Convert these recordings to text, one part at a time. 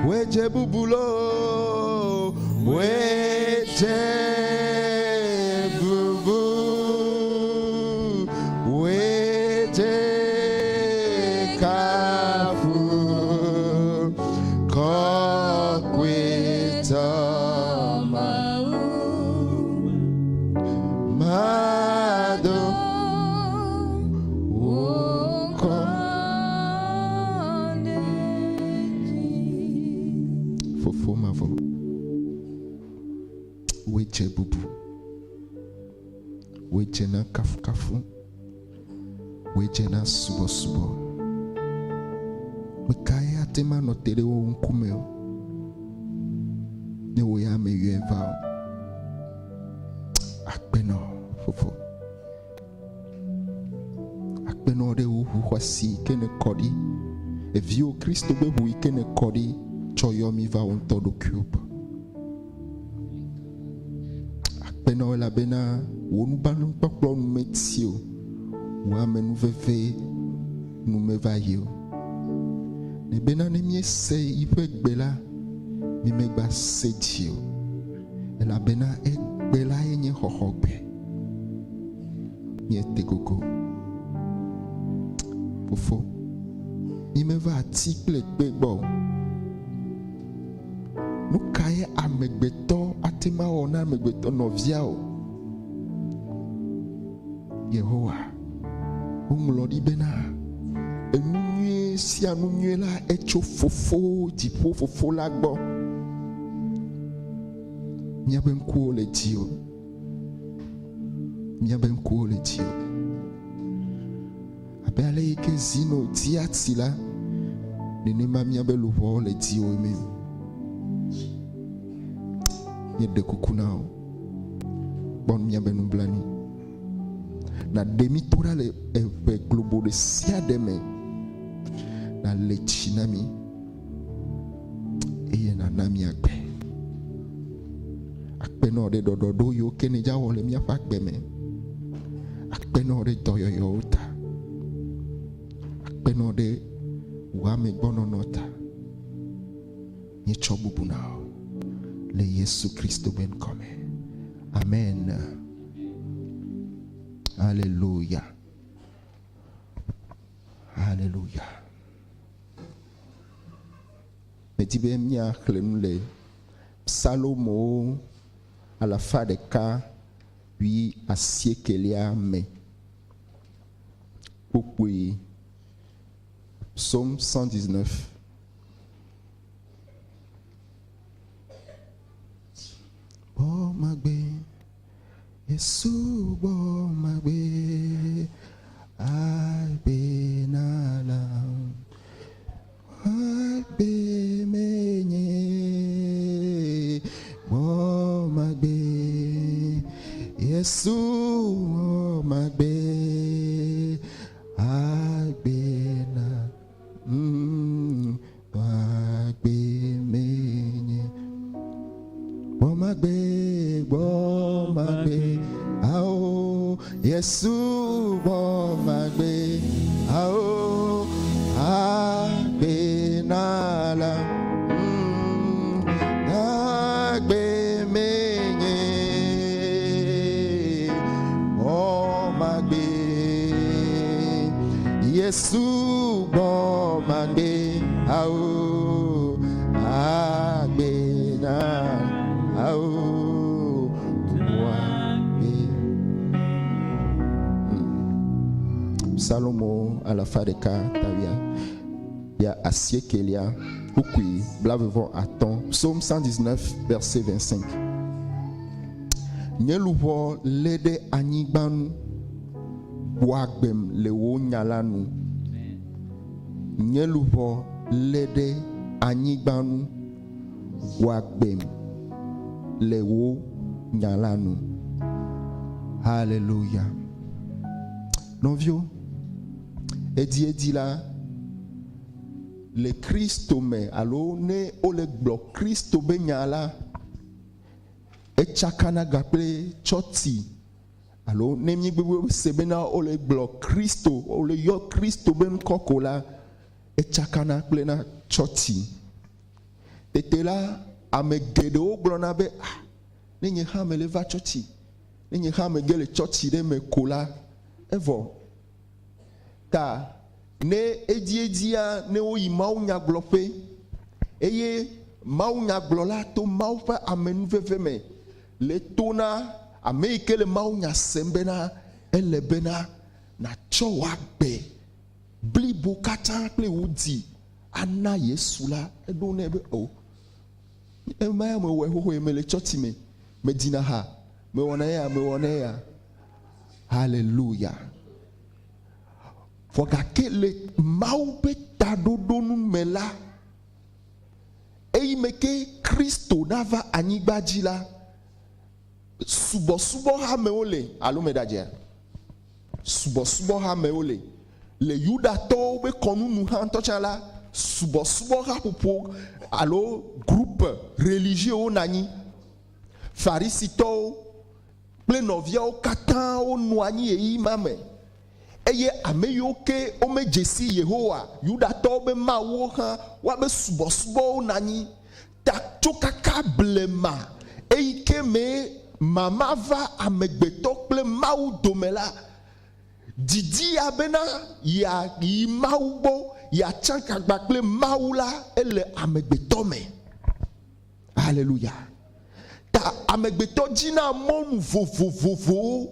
Woe dze bubu loo, woe dze bubu, woe dze kafu, kɔkɔetɔ Mawu, mado wò ŋkɔ. Fofo mavɔ, wòe dze bubu, wòe dze na kafukafu, wòe dze na subɔsubɔ. Me kae ate ŋu anɔ te ɖe wò ŋkume o, ne wò ya meyɔe va o? Akpe nɔ fofo. Akpe nɔ ɖe wò ʋu xɔasi yi ke nèkɔ ɖi, eviwò Kristo be ʋu yi ke nèkɔ ɖi tsɔ yɔ mí va wò ŋutɔ ɖokuiwò gbɔ. Akpe nɔ elabena wò nublanuikpɔkpɔ nu meti o, wò amenuveve nu meva yi o. Nèbena ne míese yiƒe gbe la, mímegba se dzi o, elabena egbe lae nye xɔxɔgbe. Míete gogo. Fofo, mímeva ati kple kpe gbɔ o. Nu kae amegbetɔ ate ŋu awɔ na amegbetɔ nɔvia o? Yehowa, woŋlɔ ɖi bena, enu nyui sia nu nyui la etso Fofo, dziƒo Fofo la gbɔ. Míaƒe ŋkuwo le dziwò. Míaƒe ŋkuwo le dziwò. Abe ale yi ke zinɔ dia tsi la, nenema míaƒe luʋɔwo le dziwò me. Míeɖe kuku na wò, kpɔ míaƒe nublanui. Nàɖe mí to ɖa le eʋe globo ɖe sia ɖe me. Nàle tsi na mí eye nàna mí agbe. Akpe nɔ ɖe ɖɔɖɔɖo yiwo ke nèdza wɔ le míaƒe agbe me. Akpe nɔ ɖe dɔyɔyɔwo ta. Akpe nɔ ɖe wò amegbɔnɔnɔ ta. Míetsɔ bubu na wò le Yesu Kristo be ŋkɔ me. Amen. Hallelujah. Hallelujah. Medi be míaxlẽ nu le Psalomowo alafa ɖeka wui asiekelia me. Kpukpui Psaume 119. Gbɔ magbe, Yesu gbɔ magbe, agbe nala. Agbe menye gbɔ magbe, Yesu gbɔ magbe, agbe na agbe menye gbɔ magbe, gbɔ magbe, ao Yesu gbɔ magbe, ao agbe nala, agbe menye gbɔ magbe, Yesu gbɔ magbe, ao agbe na ao agbe. Salomo alafa ɖeka tawia ya asiekelia kpukpui 25 Psaume 119 verset 25. Nye luʋɔ lé ɖe anyigba nu, gbɔ agbem le wò nya la nu. Nye luʋɔ lé ɖe anyigba ŋu, gbɔ agbem le wò nya la nu. Haleluya. Nɔviwo, edziedzi la, le Kristo me alo ne wole gblɔ Kristo be nya la, etsakana gakple tsɔti Alo ne míegbegbe se bena wole gblɔ Kristo, wole yɔ Kristo be ŋkɔ ko la, etsakana kple na tsɔtsi. Tete la, ame geɖewo gblɔna be, Ah, ne nye hã mele va tsɔtsi, ne nye hã mege le tsɔtsi ɖe me ko la, evɔ. Ta ne edziedzia, ne woyi mawunyagblɔƒe eye mawunyagblɔla to Mawu ƒe amenuveve me le to na ame yi ke le mawunya sem bena ele bena nàtsɔ wò agbe blibo katã kple wò dzi ana Yesu la, eɖo nɛ be, O, ema ya mewɔe xoxoe, mele tsɔtsi me, medina ha, mewɔna eya, mewɔna eya. Haleluya. Vɔ gake le Mawu ƒe taɖoɖonu me la, eyime ke Kristo nava anyigba dzi la, subɔsubɔhamewo le, alo meɖadzea? Subɔsubɔhamewo le. Le Yudatɔwo ƒe kɔnu nu hã ŋutɔ tsã la, subɔsubɔhaƒoƒo alo groupe religieux wo nɔ anyi. Farisitɔwo kple nɔviawo katã wonɔ anyi ɣeyiɣi ma me. Eye ame yiwo ke womedze si Yehowa, Yudatɔwo ƒe Mawuwo hã, woabe subɔsubɔwo nɔ anyi. Ta tso kaka blema eyi ke mee mama va amegbetɔ kple Mawu dome la, didi ya bena yeayi Mawu gbɔ, yeatsa kagba kple Mawu la, ele amegbetɔ me. Haleluya! Ta amegbetɔ dzina mɔnu vovovowo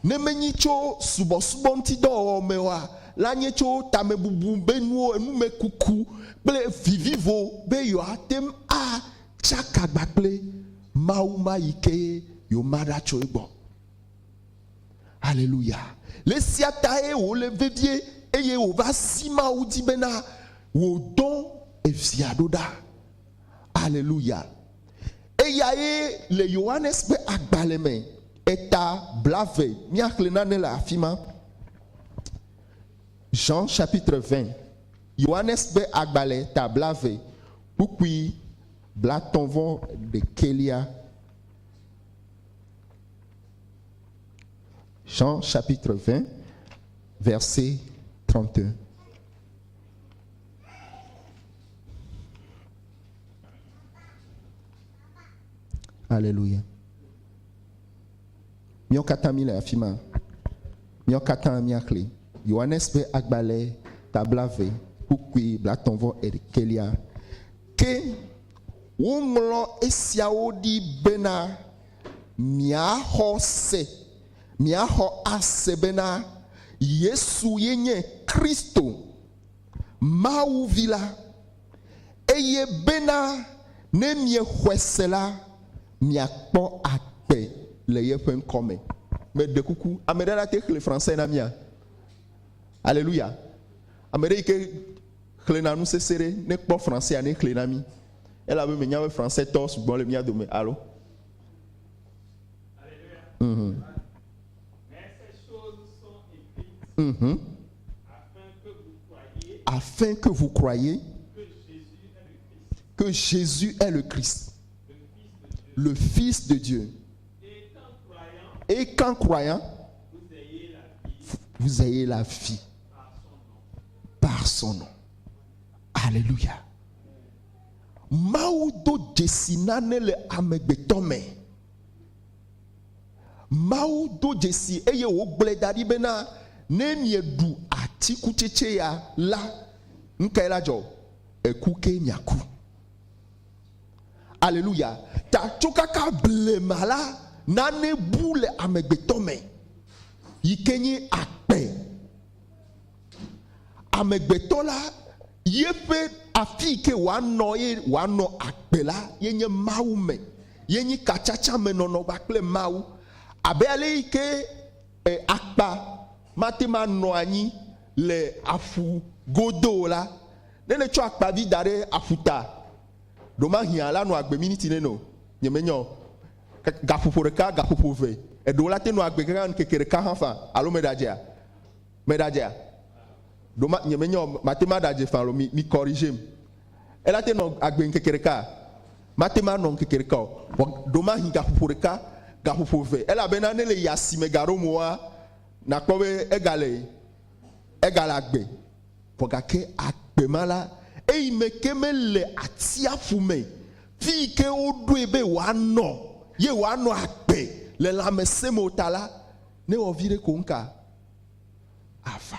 Ne menyi tso subɔsubɔ ŋuti dɔwɔwɔ me oa, la nye tso tamebubu be nuwo, enumekuku kple vivivo be yewoate ŋu atsaka agba kple Mawu ma yi ke yewoma ɖa tso egbɔ. Aleluya! Le esia tae wòle vevie eye wòva si Mawu dzi bena wòdɔ Evia ɖo ɖa. Aleluya! Eyae le Yohanes ƒe agbalẽ me, eta blave. Míaxlẽ nane le afi ma. Jean chapitre 20. Yohanes ƒe agbalẽ ta blave, kpukpui blatɔ̃ vɔ ɖekɛlia. Jean chapitre 20, verset 31. Aleluya. Míawo katã míle afi ma. Míawo katã míaxlẽ Yohanes ƒe agbalẽ ta blave kpukpui blatɔ̃ vɔ eɖekɛlia. Ke woŋlɔ esiawo ɖi bena miaxɔ se, miaxɔ ase bena Yesu ye nye Kristo, Mawu Vi la. Eye bena ne miexɔe se la, miakpɔ agbe le yeƒe ŋkɔ me. Meɖe kuku, ame ɖe ate xlẽ français na mia? Aleluya. Ame ɖe yi ke xlẽna nu sese ɖe, ne kpɔ français ne xlẽ na mi. Elabe menya be français tɔ sugbɔ le mia dome, alo? Mhm. Afin que vous croyiez que Jésus est le Christ, le Fils de Dieu. Et qu'en croyant, vous ayez la vie par son nom. Alléluia. Mawu do dzesi nane le amegbetɔ me. Mawu do dzesi eye wògblɔe da ɖi bena, Ne mieɖu atikutsetse ya la, nu kae la dzɔ? Eku kee miaku. Aleluya! Ta tso kaka blema la, nane bu le amegbetɔ me yi ke nye akpe. Amegbetɔ la, yeƒe afi yi ke wòanɔ ye wòanɔ agbe la ye nye Mawu me. Ye nyi katsatsa me nɔnɔ kpakple Mawu. Abe ale yi ke e, akpa mate ŋu anɔ anyi le aƒu godo o la, ne nètsɔ akpavi da ɖe aƒuta, ɖomahĩa la nɔ agbe miniti nene o, nyemenya o. Gaƒoƒo ɖeka, gaƒoƒo eve, eɖewo la te nɔ agbe kaka ŋkeke ɖeka hã faa, alo meɖadzea? Meɖadzea? Ɖo ma, nyemenya o, mate ŋu aɖadze faa alo mi, mi corrigem. Ela te nɔ agbe ŋkeke ɖeka? Mate ŋu anɔ ŋkeke ɖeka o. Vɔ ɖomahi gaƒoƒo ɖeka, gaƒoƒo eve, elabena ne le yi asime gaɖo moa, nakpɔ be egale, egale agbe. Vɔ gake agbe ma la, Eyi me ke mele atsiaƒu me, fi yi ke woɖoe be wòanɔ ye wòanɔ agbe le lãmesẽ me o ta la, ne wɔ viɖe ko ŋka ava.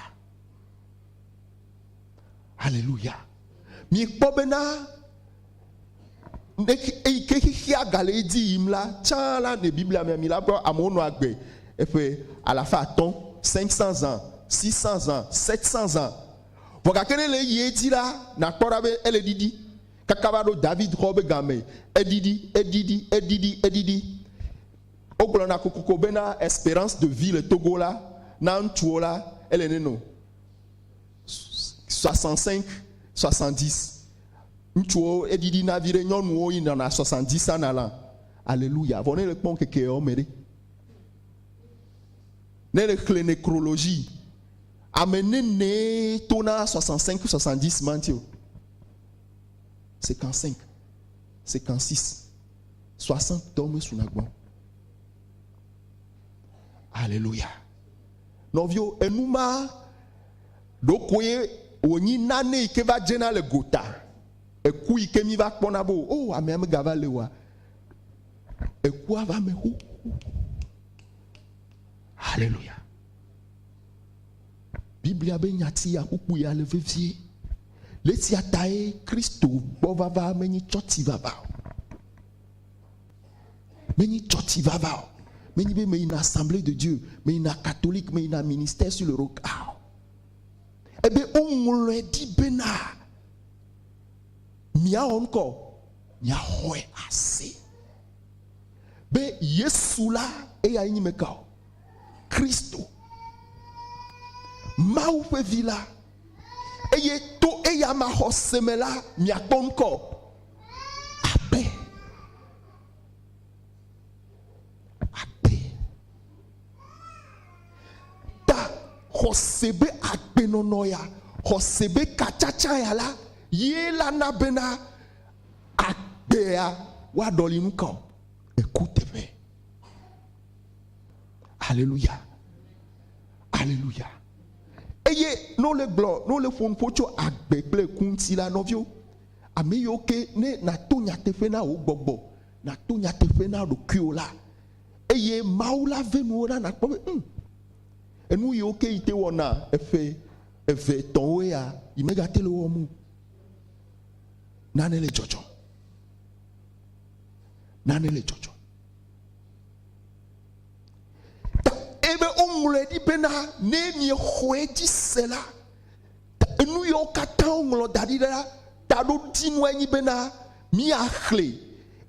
Haleluya. Miekpɔ bena ne eyi ke xexea gale edzi yim la, tsã la le Biblia mea, mi la kpɔ amewo nɔ agbe eƒe alafa atɔ̃, 500 ans, 600 ans, 700 ans. Vɔ gake ne le eyi edzi la, nàkpɔ ɖa be ele ɖiɖi. Kaka va ɖo David xɔ be game, eɖiɖi, eɖiɖi, eɖiɖi, eɖiɖi. Wogblɔna kokoko bena esperance de vie le Togo la, na ŋutsuwo la, ele neno 65, 70. Ŋutsuwo eɖiɖi na viɖe, nyɔnuwo yi nɔna 70 ans na la. Aleluya. Vɔ ne le kpɔ ŋkeke yawo me ɖe, ne le xlẽ necrologie, ame nene tona 65, 70 ma ŋuti o. 55, 56, 60 tɔwo mesuna gbɔ. Aleluya. Nɔviwo, enu ma ɖokoe wònyi nane yi ke va dzena le gota. Eku yi ke mi va kpɔna be o, amea megava le oa. Ekua va me xoxo. Haleluya. Biblia be nyati ya kpukpui ya le vevie. Le esia tae Kristo gbɔ vava menyi tsɔtsi vava o. Menyi tsɔtsi vava o. Menyi be meyina Assemblée de Dieu, meyina catholique, meyina ministère sur le roc. Ah. Ebe woŋlɔe ɖi bena miawɔ ŋkɔ, miaxɔe ase be Yesu la eyae nyi meka o, Kristo, Mawu ƒe vi la, eye to eya maxɔse me la miakpɔ ŋkɔ abe agbe. Ta xɔse be agbenɔnɔ ya, xɔse be katsatsa ya la, ye la na bena agbea woaɖɔli nu ka o, eku teƒe. Aleluya. Aleluya. Eye ne wole gblɔ, ne wole ƒo nuƒo tso agbe kple ku ŋuti la, nɔviwo, ame yiwo ke ne nàto nyateƒe na wò gbɔgbɔ, nàto nyateƒe na ɖokuiwò la, eye Mawu la ve nuwò la, nàkpɔ be, hm, enu yiwo ke yi te wɔna eƒe eve etɔ̃woe ya, yi megate le wɔm o. Nane le dzɔdzɔm. Nane le dzɔdzɔm. Ta ebe woŋlɔe ɖi bena ne miexɔe dzi se la, enu yiwo katã woŋlɔ da ɖi la, taɖodzinue nyi bena míaxlẽe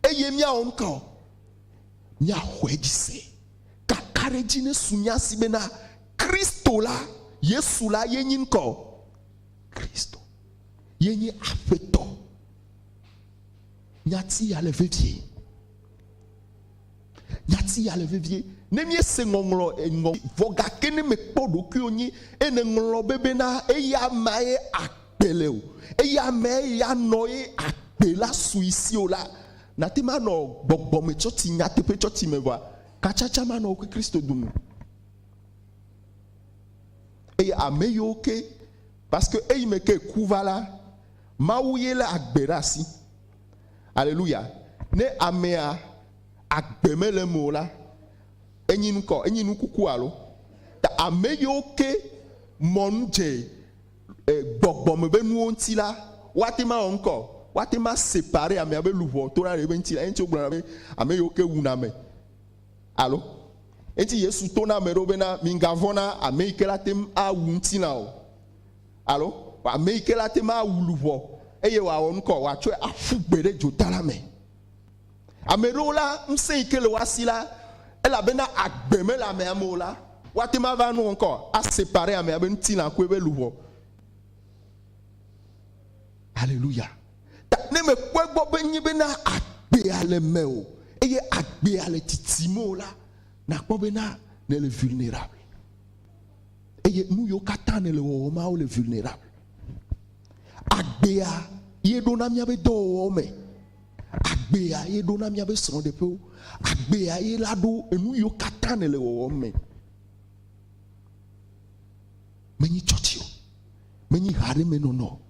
eye míawɔ nu ka o? Míaxɔe dzi se. Kakaɖedzi nesu mía si bena Kristo la, Yesu la ye nyi ŋkɔ Kristo. Ye nye Aƒetɔ. Nyati ya le vevie. Nyati ya le vevie. Ne míese ŋɔŋlɔ ŋɔ vɔ gake ne mekpɔ ɖokuiwò nyi eye nèŋlɔ be bena eya mae agbe le o, eya mae ya nɔ ye agbe la sui si o la, nàte ŋu anɔ gbɔgbɔme tsɔtsi, nyateƒe tsɔtsi me vɔa, katsatsa manɔ wò kple Kristo dome o. Eye ame yiwo ke, parce que eyi me ke ku va la, Mawu ye lé agbe ɖe asi. Aleluya. Ne amea agbe mele eme o la, enyi nukɔ, enyi nukuku alo? Ta ame yiwo ke mɔ nu dze gbɔgbɔme be nuwo ŋuti la, woate ŋu awɔ ŋkɔ, woate ŋu asepare amea be luʋɔ to ɖa le eƒe ŋuti la. Eŋuti wogblɔna be ame yiwo ke wuna ame alo? Eŋuti Yesu to na ame ɖewo bena, migavɔ̃ na ame yi ke la te ŋu awu ŋutilã o. Alo, ame yi ke la te ŋu awu luʋɔ eye wòawɔ ŋkɔ, wòatsɔe aƒu gbe ɖe dzota la me. Ame ɖewo la, ŋusẽ yi ke le woa si la, elabena agbe mele amea me o la, woate ŋu ava nu ŋkɔ asepare amea be ŋutilã ku eƒe luʋɔ. Aleluya. Ta ne mekpɔ egbɔ be nye bena agbea le mewò eye agbea le titim o la, nakpɔ bena nèle vulnerable. Eye nu yiwo katã nèle wɔwɔm wole vulnerable. Agbea ye ɖona míaƒe dɔwɔwɔwo me. Agbea ye ɖona míaƒe srɔ̃ɖeƒewo. Agbea ye la ɖo enu yiwo katã nèle wɔwɔm me. Menyi tsɔtsi o. Menyi ha ɖe me nɔnɔ o.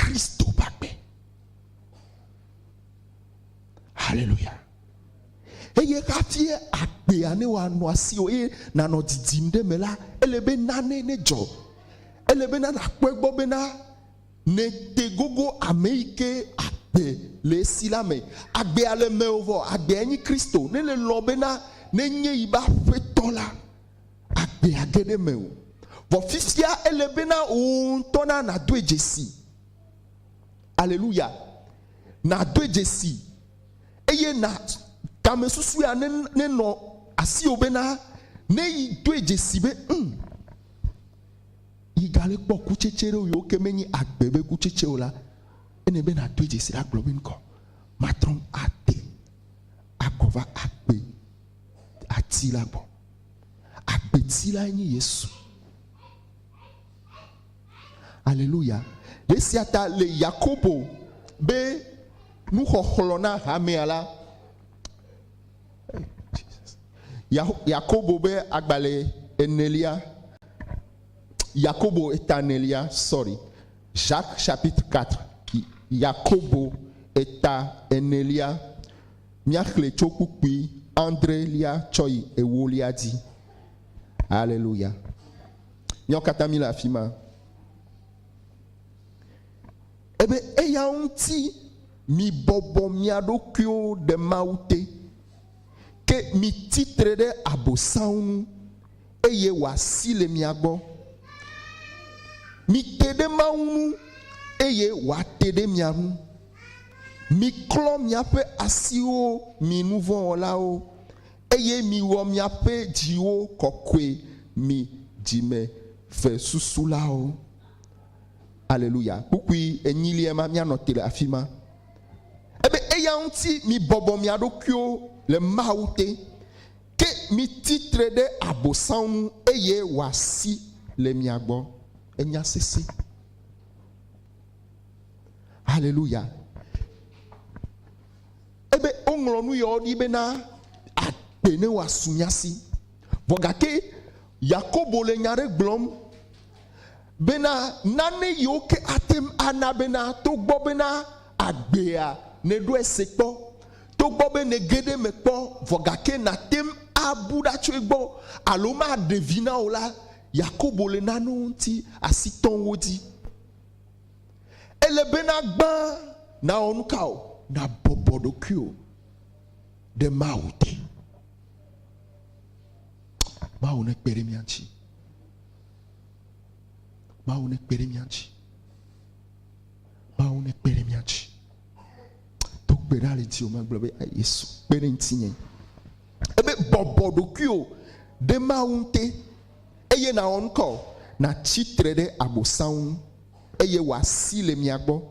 Kristo ƒe agbe. Haleluya. Eye hafi agbea ne wòanɔ asiwò eye nànɔ didim ɖe eme la, ele be nane nedzɔ. Ele bena nàkpɔe gbɔ bena nète gogo ame yi ke agbe le esi la me. Agbea le mewò vɔ agbea nyi Kristo. Ne nèlɔ̃ bena nenye yibe Aƒetɔ la, agbea ge ɖe mewò. Vɔ fifia ele bena wò ŋutɔ na nàdoe dzesi. Aleluya. Nàdoe dzesi eye na tamesusu ya nenɔ asiwò bena ne yi doe dzesi be, Ŋ, yi gale kpɔ kutsetse ɖewo yiwo ke menyi agbe be kutsetse o la, ene be nàdoe dzesi la gblɔ be ŋkɔ matrɔ ate akɔ va agbe ati la gbɔ. Agbeti lae nye Yesu. Aleluya. Le esia ta le Yakobo be nuxɔxlɔ̃ na hamea la, Yakobo be agbalẽ enelia, Yakobo eta enelia, sorry, Jacques chapitre 4, Yakobo eta enelia, míaxlẽ tso kpukpui adrelia tsɔ yi ewolia dzi. Aleluya. Míawo katã míle afi ma. Ebe eya ŋuti mibɔbɔ mia ɖokuiwo ɖe Mawu te, ke mitsi tre ɖe Abosam ŋu, eye wòasi le mia gbɔ. Mite ɖe Mawu ŋu, eye wòate ɖe mia ŋu. Miklɔ miaƒe asiwo, mi nuvɔ̃wɔlawo, eye miwɔ miaƒe dziwo kɔkɔe, mi dzimefesusulawo. Aleluya. Kpukpui enyilia ma, míanɔ te le afi ma. Ebe eya ŋuti mibɔbɔ mia ɖokuiwo le Mawu te, ke mitsi tre ɖe Abosam ŋu eye wòasi le mia gbɔ. Enya sese. Aleluya. Ebe woŋlɔ nu yawo ɖi bena agbe ne wòasu mía si. Vɔ gake Yakobo le nya ɖe gblɔm bena nane yiwo ke ate ŋu ana bena togbɔ bena agbea nèɖoe se kpɔ, togbɔ be nège ɖe eme kpɔ vɔ gake nàte ŋu abu ɖa tso egbɔ alo maɖe vi na wò la, Yakobo le nanewo ŋuti asi tɔm wo dzi. Ele bena gbã nàwɔ nu ka o? Nàbɔbɔ ɖokuiwò ɖe Mawu te. Mawu nekpe ɖe mía ŋuti. Mawu nekpe ɖe mía ŋuti. Mawu nekpe ɖe mía ŋuti. Do gbe ɖa le dziwò me gblɔ be Yesu kpe ɖe ŋutinye. Ebe bɔbɔ ɖokuiwò ɖe Mawu ŋute eye nàwɔ nu ka o? Nàtsi tre ɖe Abosam ŋu eye wòasi le mia gbɔ.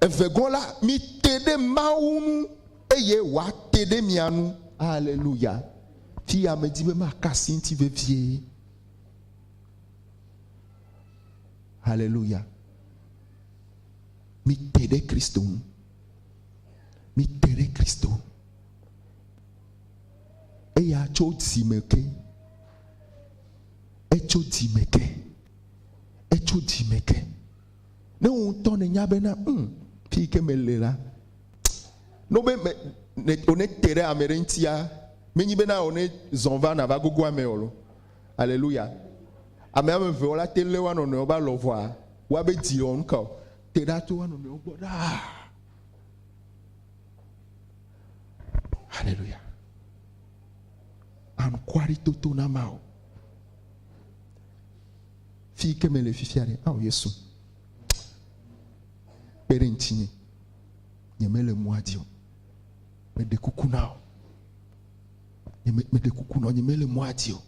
Evegɔ̃ la, mite ɖe Mawu ŋu eye wòate ɖe mia ŋu. Aleluya. Fiya medi be maka asi ŋuti vevie. Haleluya. Mite ɖe Kristo ŋu. Mite ɖe Kristo ŋu. Eya tso dzime ke. Etso dzime ke. Etso dzime ke. Ne wò ŋutɔ nènya bena, hm, fi yi ke mele la, ne wobe me, ne, wòne te ɖe ame ɖe ŋutia, menyi bena wòne zɔ va nàva gogo ame o lo. Aleluya. Ame ame evewo la te lé woa nɔnɔewo be alɔ vɔa, woabe dzi wɔ nuka o? Te ɖa tso woa nɔnɔewo gbɔ ɖaa. Aleluya. Anukwari toto na Mawu. Fi yi ke mele fifia ɖe, ao Yesu, kpe ɖe ŋutinye. Nyemele mɔa dzi o. Meɖe kuku na wò. Nye meɖe kuku na wò, nyemele mɔa dzi o.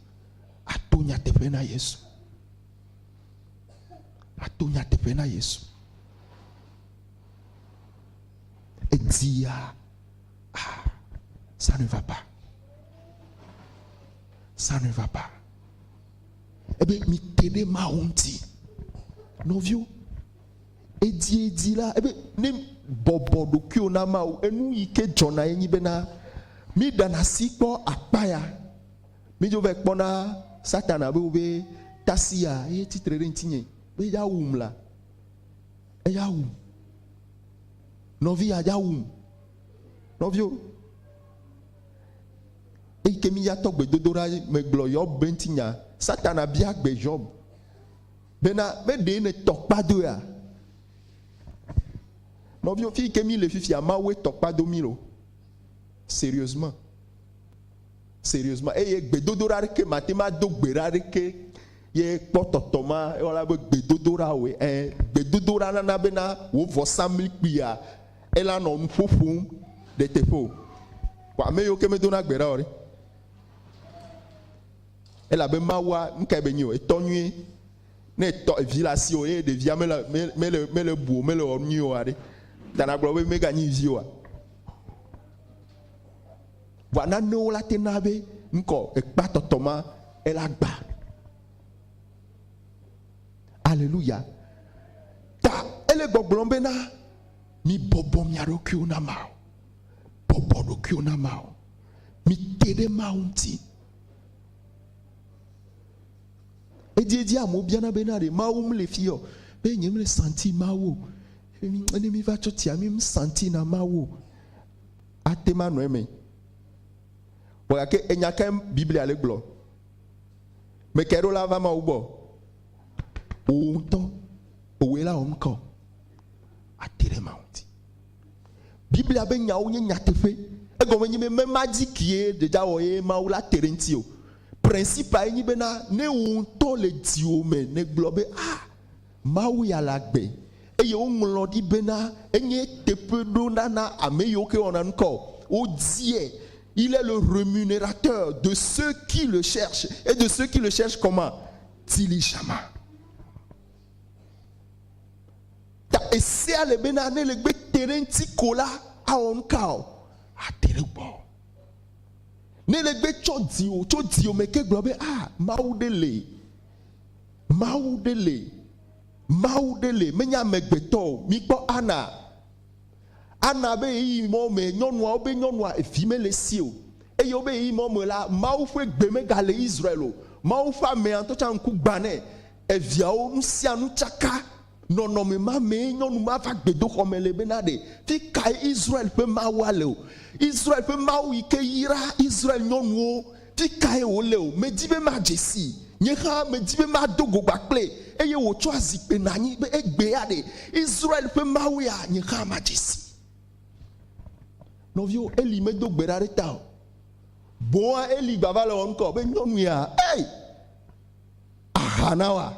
Ato nyateƒe na Yesu. Ato nyateƒe na Yesu. Edia, ah, ça ne va pas. Ça ne va pas. Ebe mite ɖe Mawu ŋuti. Nɔviwo, edziedzi la, ebe ne bɔbɔ ɖokuiwò na Mawu, enu yi ke dzɔna ye nyi bena mi ɖana asi kpɔ akpa ya. Mi dzo vɛ kpɔna Satana be wobe tasi ya ye tsitre ɖe ŋutinye be ya wum la. Eya wum. Nɔvi ya dza wum. Nɔviwo, eyi ke mi ya tɔ gbedodoɖa megblɔ Yob be ŋutinya. Satana bia gbe Job bena meɖee ne tɔ kpadoea? Nɔviwo, fi yi ke mi le fifia, Mawue tɔ kpado mi lo. Sérieusement. Sérieusement. Eye gbedodoɖa ɖeke mate ma do gbe ɖa ɖeke ye kpɔ tɔtɔ ma ewɔla be gbedodoɖa woe. Ɛ, gbedodoɖa nana bena wò vɔsamlikpuia ela nɔ nuƒo ƒom ɖe teƒe o. Vɔ ame yiwo ke medona gbe ɖa o ɖe? Elabe Mawua, nukae be nyi o? Etɔ nyuie. Ne etɔ evi le asiwò eye ɖevia mele, mele, mele bu o, mele wɔ nu nyui oa ɖe, ta nàgblɔ be meganyi vi oa? Vɔa nanewo la te na be ŋkɔ ekpa tɔtɔ ma ela gba. Aleluya. Ta ele gbɔgblɔm bena mi bɔbɔ mia ɖokuiwo na Mawu. Bɔbɔ ɖokuiwo na Mawu. Mi te ɖe Mawu ŋuti. Edziedzi amewo biana bena ɖe Mawu mle fi o, be nye mle santi Mawu o. Ne mi va tsɔtsia mi santi na Mawu o. Ate ma nɔ eme. Vɔ gake enya kae Biblia le gblɔ? Mekae ɖo la va Mawu gbɔ? Wò ŋutɔ, wòe la wɔ ŋkɔ. Ate ɖe Mawu ŋuti. Biblia be nyawo nye nyateƒe. Egɔme nye be mema dzi kie ɖedza wɔ ye Mawu la te ɖe ŋuti o. Principe ye nyi bena ne wò ŋutɔ le dziwò me nègblɔ be, ah, Mawu ya le agbe, eye woŋlɔ ɖi bena enye teƒeɖonana ame yiwo ke wɔna nu ka o, wodie. Il est le rémunérateur de ceux qui le cherchent et de ceux qui le cherchent comment? Diligemment. Ta esea le bena ne le gbe te ɖe ŋuti ko la, awɔ nu ka o? Ate ɖe gbɔ. Ne le gbe tsɔ dziwò tso dziwò me ke gblɔ be, ah, Mawu ɖe le. Mawu ɖe le. Mawu ɖe le. Menye amegbetɔ o. Mikpɔ Ana. Ana be ɣeyiɣi mawo me, nyɔnuawo be nyɔnua evi mele esi o. Eye wobe ɣeyiɣi mawo me la, Mawu ƒe gbe megale Israel o. Mawu ƒe amea ŋutɔ tsã ŋku gbã nɛ. Eviawo, nu sia nu tsaka. Nɔnɔme ma mee nyɔnu ma va gbedoxɔ me le bena ɖe, fi kae Israel ƒe Mawua le o? Israel ƒe Mawu yi ke yra Israel nyɔnuwo, fi kae wòle o? Medi be madze sii. Nye hã medi be mado go kpakple eye wòtsɔ azikpe nɔ anyi be egbea ɖe, Israel ƒe Mawu ya, nye hã madze sii. Nɔviwo, Eli medo gbe ɖa ɖe ta o. Boŋ Eli gbava le wɔ ŋkɔ be nyɔnu ya, ei! Aha na wa.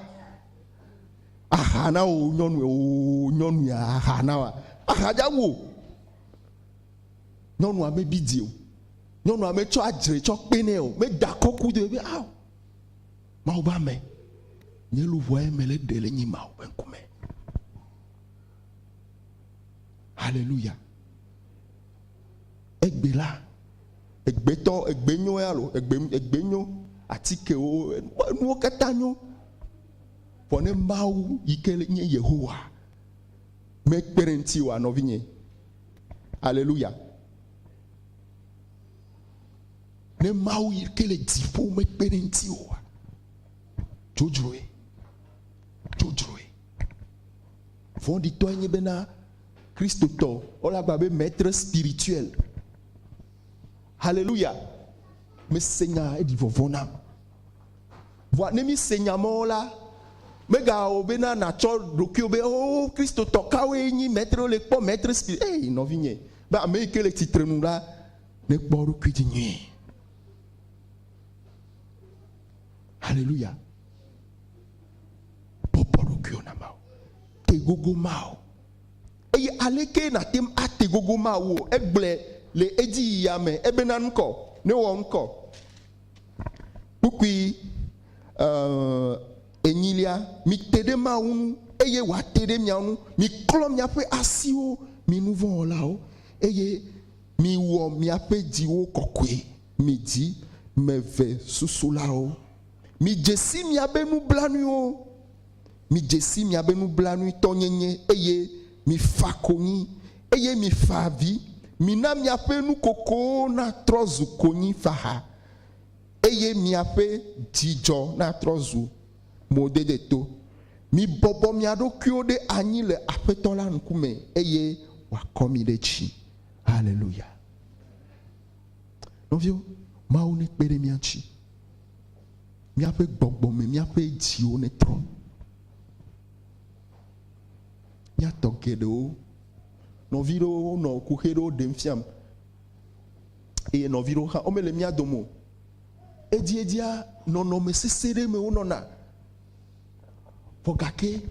Aha na wo nyɔnu o nyɔnu ya aha na wa. Aha dza wo. Nyɔnua mebi di o. Nyɔnua metsɔ adzre tsɔ kpe nɛ o. Meda kɔku do be ao. Mawu be ame. Nye luʋɔe mele ɖe le nyi Mawu be ŋkume. Hallelujah. Egbe la, egbetɔ, egbe nyo ya lo, egbe, egbe nyo, atikewo, nuwo katã nyo. Vɔ ne Mawu yi ke nye Yehowa mekpe ɖe ŋuti oa, nɔvinye, aleluya. Ne Mawu yi ke le dziƒo mekpe ɖe ŋuti oa, dzodzroe, dzodzroe. Vɔ̃ɖitɔe nye bena Kristotɔ, wole agba be maître spirituel. Hallelujah. Mese nya eɖi vɔvɔ̃ nam. Vɔa ne míse nya mawo la, megawɔ bena nàtsɔ ɖokuiwò be, Oo, Kristotɔ kawoe nyi mɛtrewo le kpɔ mɛtre spi. Ei, nɔvinye, be ame yi ke le tsitrenu la nekpɔ eɖokui dzi nyuie. Haleluya. Bɔbɔ ɖokuiwò na Mawu. Te gogo Mawu. Eye aleke nàte ŋu ate gogo Mawu o? Egblɔe le edziyiyia me ebena ŋkɔ, newɔ ŋkɔ. Kpukpui enyilia, Mite ɖe Mawu ŋu, eye wòate ɖe mia ŋu. Miklɔ miaƒe asiwo, mi nuvɔ̃wɔlawo, eye miwɔ miaƒe dziwo kɔkɔe, mi dzi meve susulawo. Midze si miabe nublanuiwo, midze si miabe nublanuitɔnyenye, eye mifa konyi, eye mifa avi. Mina miaƒe nukokowo natrɔ zu konyifaha, eye miaƒe dzidzɔ natrɔ zu modedeto. Mibɔbɔ mia ɖokuiwo ɖe anyi le Aƒetɔ la ŋkume, eye wòakɔ mi ɖe dzi. Haleluya. Nɔviwo, Mawu nekpe ɖe mía ŋuti. Míaƒe gbɔgbɔ me, míaƒe dziwo netrɔ. Míatɔ geɖewo, nɔvi ɖewo wonɔ kuxi ɖewo ɖem fiam eye nɔvi ɖewo hã womele mía dome o. Edziedzia nɔnɔme sesẽ ɖe me wonɔna. Vɔ gake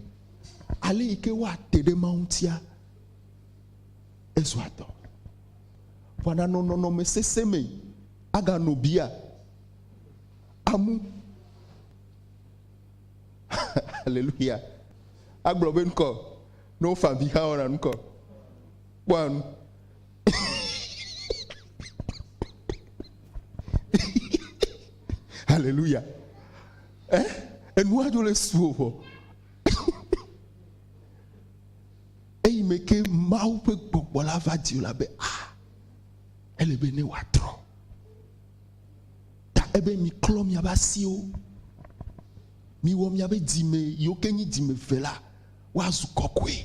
ale yi ke woate ɖe Mawu ŋutia, ezua dɔ. Vɔa nanɔ nɔnɔme sesẽ me agano bia amu. Haleluya. Agblɔ be ŋkɔ ne wofa vi hã wɔna ŋkɔ. Kpɔa nu. Haleluya. Eh, enua dzo le su o vɔ. Eyi me ke Mawu ƒe gbɔgbɔ la va dzi la be ah, ele be ne wòatrɔ. Ta ebe miklɔ miaƒe asiwo, miwɔ miaƒe dzime yiwo ke nyi dzime ve la woazu kɔkɔe.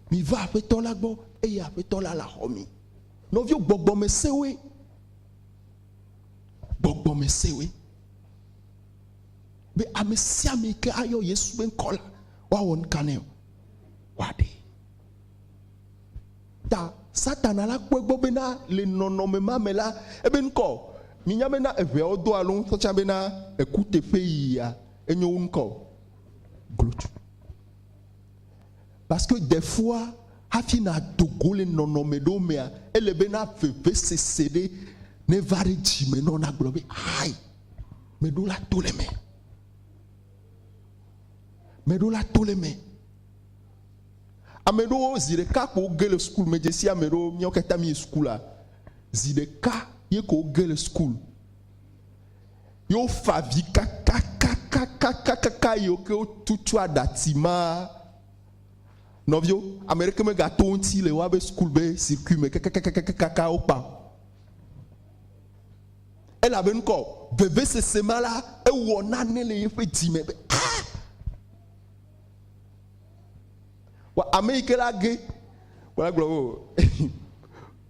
Miva Aƒetɔ la gbɔ eye Aƒetɔ la laxɔ mi. Nɔviwo, gbɔgbɔmesewoe. Gbɔgbɔmesewoe. Be ame sia ame yi ke ayɔ Yesu be ŋkɔ la, woawɔ nu ka nɛ o? Woaɖee. Ta Satana la kpɔ egbɔ bena le nɔnɔme ma me la, ebe ŋkɔ, minya bena eʋeawo do alo ŋutɔ tsã bena ekuteƒe yiyia enyo wu ŋkɔ o. Glotsu. Parce que des fois, hafi nàdo go le nɔnɔme ɖewo mea, ele bena vevesese ɖe neva ɖe dzime nɔ nagblɔ be, Ai, meɖo la to le me. Meɖo la to le me. Ame ɖewo zi ɖeka ko woge le sukulu, medze si ame ɖewo, míawo katã míyi sukula, zi ɖeka ye ko woge le sukulu. Ye wofa avi kakakakakakaka yi wo ke wotutu aɖatsi ma. Nɔviwo, ame ɖeke megato wo ŋuti le woabe sukulu be circuit me kakakakakaka wokpa o. Elabe ŋkɔ vevesese ma la, ewɔ nane le yeƒe dzi me be ah! Wa ame yi ke la ge, wa gblɔ o,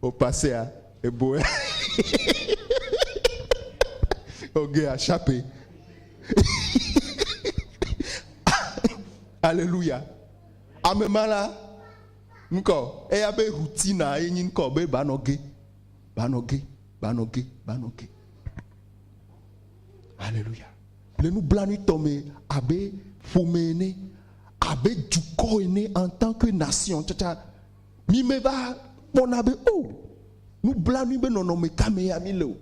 o pasea, ebo ya. O ge achape. Alléluia. Ame ma la, ŋkɔ, eya be routine ye nyi ŋkɔ be ba nɔ ge, ba nɔ ge, ba nɔ ge, ba nɔ ge. Alléluia. Le nublanuitɔ me abe ƒome ene, abe dukɔ ene en tant que nation tsatsa, mi me va kpɔna be o, nublanui be nɔnɔme ka me ya mi le o.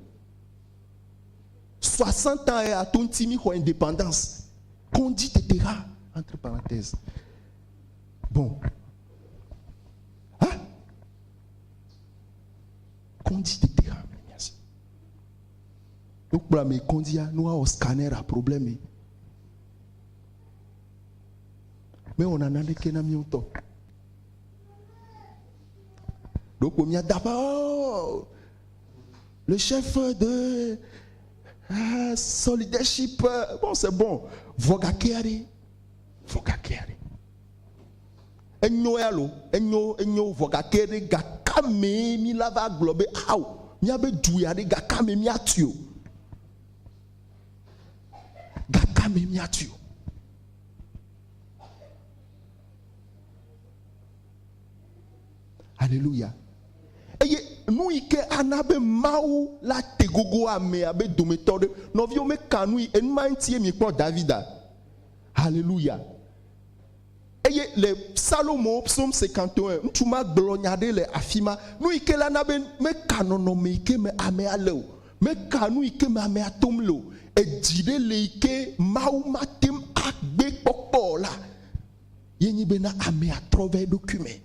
60 ans ya to ŋuti mi xɔ indépendance. Kɔndzi tete ha, entre parenthèses. Bon. Hein? Kɔndzi tete ha, merci. Wokplɔ ame yi kɔndzia ne woawɔ scanner a problème. Mewɔna naneke na míawo ŋutɔ. Ɖokpo míada ƒe oh, le chef de ah, son leadership, bon c'est bon. Vɔ gake aɖe, vɔ gake aɖe. Enyo ya lo, enyo, enyo, vɔ gake ɖe gakamee mi la va gblɔ be ao, míabe du ya ɖe gakamee míatui o. Gakamee míatui o. Aleluya. Eye nu yi ke ana be Mawu la te gogo amea be dometɔ ɖe, nɔviwo meka nu yi, enu ma ŋutie miekpɔ Davida. Haleluya. Eye le Psalomo, Psaume 51, ŋutsu ma gblɔ nya ɖe le afima, nu yi ke la na be meka nɔnɔme yi ke me amea le o, meka nu yi ke me amea tom le o, edzi ɖe le yi ke Mawu mate ŋu agbe kpɔkpɔ o la, ye nyi bena amea trɔ va eɖokui me,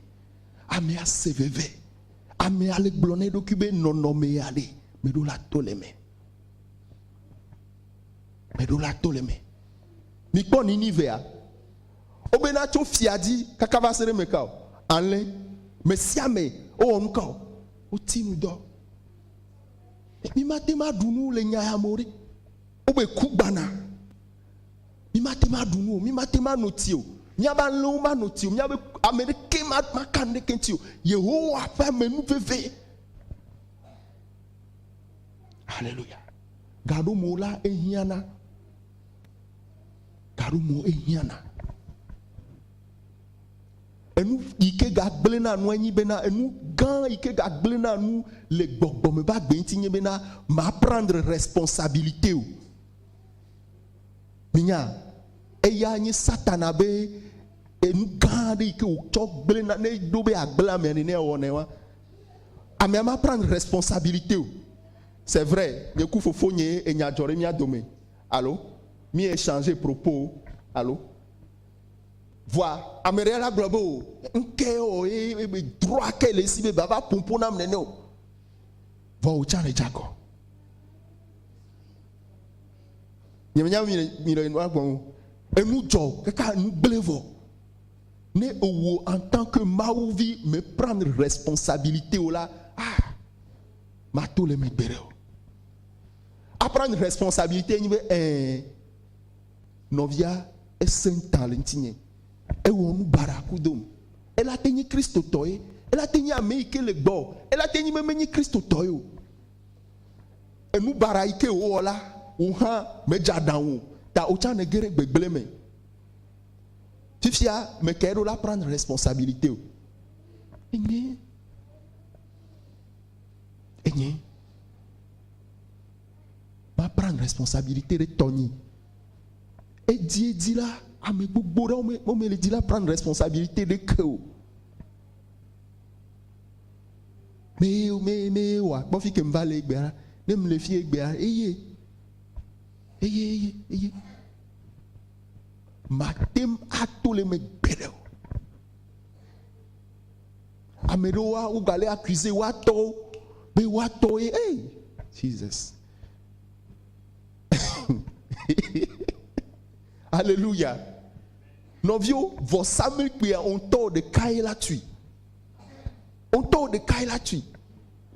amea se veve, amea le gblɔ na eɖokui be nɔnɔme ya ɖe, meɖo la to le eme. Meɖo la to le eme. Mikpɔ Ninivea. Wobena tso fia dzi kaka va se ɖe meka o? Alẽ. Me sia me wowɔ nu ka o? Woti nu dɔ. Mi mate ŋu aɖu nu le nya ya me o ɖe. Wobe ku gbana. Mi mate ŋu aɖu nu o, mi mate ŋu ano tsi o, míabe alẽwo mano tsi o, míabe ame ɖeke maka nu ɖeke ŋuti o. Yehowa ƒe amenuveve. Haleluya. Gaɖomo la ehiãna. Gaɖomo ehiãna. Enu yi ke gagblẽna nua nyi bena enu gã yi ke gagblẽna nu le gbɔgbɔme be agbe ŋuti nye bena ma prendre responsabilité o. Minya, eya nye Satana be enu gã aɖe yi ke wòtsɔ gblẽna ne eɖo be yeagblẽ amea nene ewɔnɛ wa. Amea ma prendre responsabilité o. C'est vrai, nye ku fofonye enya dzɔ ɖe mía dome alo mi échanger propos alo Vɔa ame ɖe la gblɔ be o ŋke o ye be droit ke le esi be ba va ƒoƒo nam nene o. Vɔ wò tsã le dze agɔ. Nye menya mi le mi le nua gblɔm o. Enu dzɔ kaka enu gblẽ vɔ. Ne ewò en tant que Mawu vi me prendre responsabilité o la, ah, mato le eme gbeɖe o. A prendre responsabilité nyi be ɛɛ. Nɔvia, esẽ ŋuta le ŋutinye. Ewɔ nu baɖa kudom. Ela te nyi Kristotɔ ye. Ela te nyi ame yi ke le gbɔwò. Ela te nyi be menyi Kristotɔ ye o. Enu baɖa yi ke wòwɔ la, wò hã medze aɖaŋu o, ta wò tsã nège ɖe gbegblẽ me. Fifia, mekae ɖo la prendre responsabilité o? Enye. Enye. Ma prendre responsabilité ɖe tɔnye. Edziedzi la, ame gbogbo ɖewo me wome le dzi la prendre responsabilité ɖeke o. Me me me wa kpɔ fi ke mva le egbea, ne mle fi egbea eye eye eye eye matem ato le me gbeɖe o. Ame ɖewoa wogale accuse woatɔwo be woatɔwo ye hey Jesus. Alléluia. Nɔviwo, vɔsamlekpuia ŋutɔ ɖekae la tui. Ŋutɔ ɖekae la tui.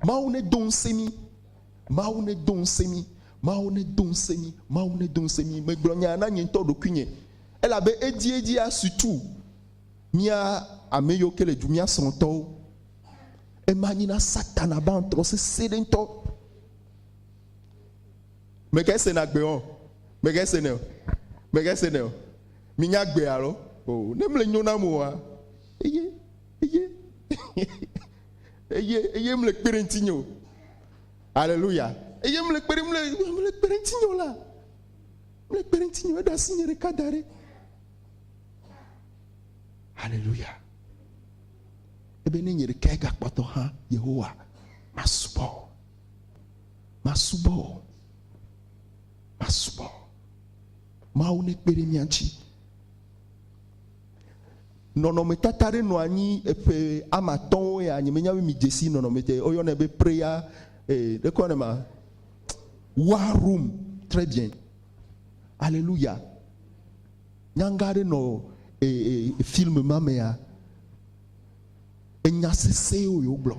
Mawu nedo ŋusẽ mí. Mawu nedo ŋusẽ mí. Mawu nedo ŋusẽ mí. Mawu nedo ŋusẽ mí. Megblɔ nya na nye ŋutɔ ɖokuinye. Elabe edziedzia surtout mía ame yiwo ke le du mía srɔ̃tɔwo. Ema nyi na Satana be aŋtrɔ sesẽ ɖe ŋutɔ. Meke sena gbe o. Meke sene o. Meke sene o. Minya gbe alo? O, ne mle nyo nam oa, eye, eye, eye, eye mle kpe ɖe ŋutinye o. Aleluya. Eye mle kpe ɖe, mle, mle kpe ɖe ŋutinye o la. Mle kpe ɖe ŋutinye o. Eɖe asi nye ɖeka da ɖe. Aleluya. Ebe ne nye ɖekae gakpɔtɔ hã, Yehowa, masubɔ wò. Masubɔ wò. Masubɔ wò. Mawu nekpe ɖe mía ŋuti. Nɔnɔmetata ɖe nɔ anyi eƒe ame atɔ̃wo ya, nyemenya be midze si nɔnɔme te, woyɔnɛ be prayer, eh, ɖeke woyɔnɛ ma? War room. Très bien. Alléluia. Nyanga aɖe nɔ e, e, film ma mea, enya sesẽwo yewo gblɔ.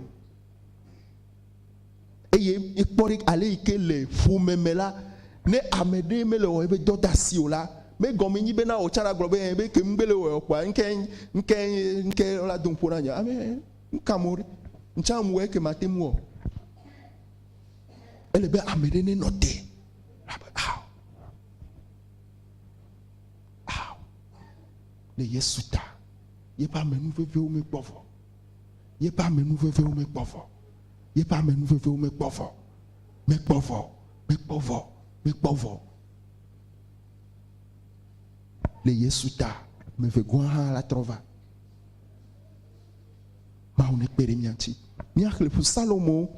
Eye ekpɔ ɖe ale yi ke le ƒome me la, ne ame ɖe mele wɔ eƒe dɔdeasi o la, megɔme nyi bena wòtsa la gblɔ be ɛ be ke ŋgbe le wɔe o kpoa ŋke ŋke ŋke la do ŋƒo na nye ame ŋka mo ɖe ŋtsa ŋu eke mate ŋu wɔ. Ele be ame ɖe nenɔ te abe ao ao le Yesu ta yeƒe amenuvevewo mekpɔ vɔ. Yeƒe amenuvevewo mekpɔ vɔ. Yeƒe amenuvevewo mekpɔ vɔ. Mekpɔ vɔ. Mekpɔ vɔ. Mekpɔ vɔ. Le Yesu ta, meve gɔ̃ hã la trɔ va. Mawu nekpe ɖe mía ŋuti. Míaxlẽ ƒu Salomo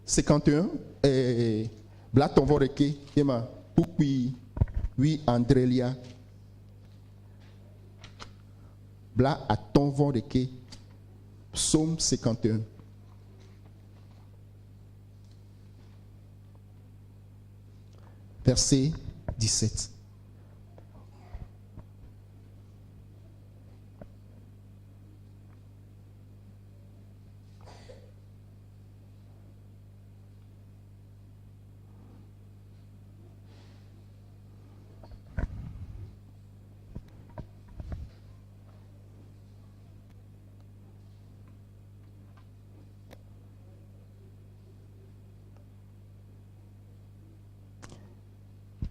51, eh, blatɔ̃ vɔ ɖekɛ ye ma, kpukpui wuiadrelia. Bla atɔ̃ vɔ ɖekɛ. Psaume 51. Verset 17.